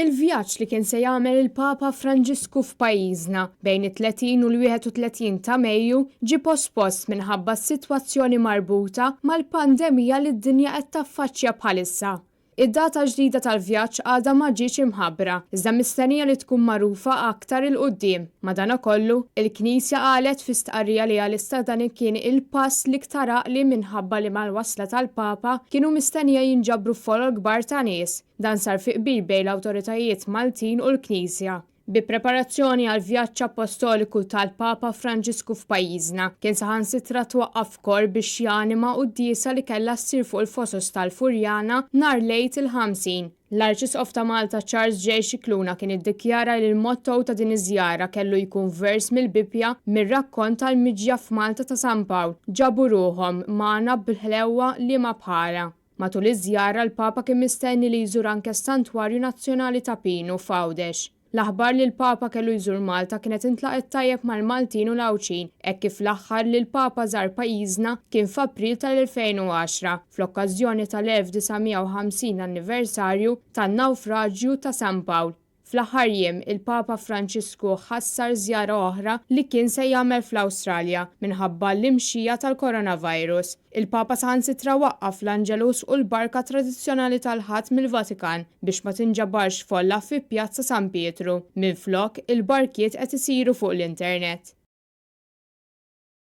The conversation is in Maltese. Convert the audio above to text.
Il-vjaġġ li kien se jagħmel il-Papa Franġisku f'pajjiżna bejn it-30 u l-31 ta' Mejju ġie pospost minħabba s-sitwazzjoni marbuta mal-pandemija li d-dinja qed taffaċċja bħalissa. Id-data l-ġdida tal-vjaġġ għadha ma ġietx imħabbra, iżda mistennija li tkun magħrufa aktar 'il quddiem. Madanakollu, il-Knisja qalet fi stqarrija li għalissa dan kien il-pass l-iktar għaqli minħabba li mal-wasla tal-Papa kienu mistennija jinġabru folol kbar ta' nies. Dan sar fi qbil bejn l-awtoritajiet Maltin u l-Knisja. Bi preparazzjoni għall-vjaġġ appostoliku tal-Papa Franġisku f'pajjiżna, kien saħansitra twaqqaf kor biex janima quddiesa li kellha ssir fuq il-Fosos tal-Furjana nhar l-Għid il-50. L-Arċisqof ta' Malta Charles J. Scicluna kien iddikjara li l-motto ta' din iż-żjara kellu jkun vers mill-Bibbja mir-rakkont tal-miġja f'Malta ta' San Pawl, Ġabu ruħhom magħna b'ħlewwa liema bħalha. Matul iż-żjara l-Papa kien mistenni li jżur anke s-Santwarju Nazzjonali ta' Pinu f'Għawdex. L-aħbar li l-Papa kellu jżur Malta kienet intlaqgħet tajjeb mal-Maltin u l-Għawdxin hekk kif l-aħħar li l-Papa żar pajjiżna kien f'April tal-2010 fl-okkażjoni tal-1950 anniversarju tan-nawfraġju ta' San Pawl. Fl-aħħar jiem, il-Papa Franġisku ħassar żjara oħra li kien se jagħmel fl-Awstralja minħabba l-imxija tal-coronavirus. Il-Papa saħansitra waqqaf l-Angelus u l-barka tradizzjonali tal-Ħadd mill-Vatikan biex ma tinġabarx folla fi Pjazza San Pietru. Minflok, il-barkiet qed isiru fuq l-internet.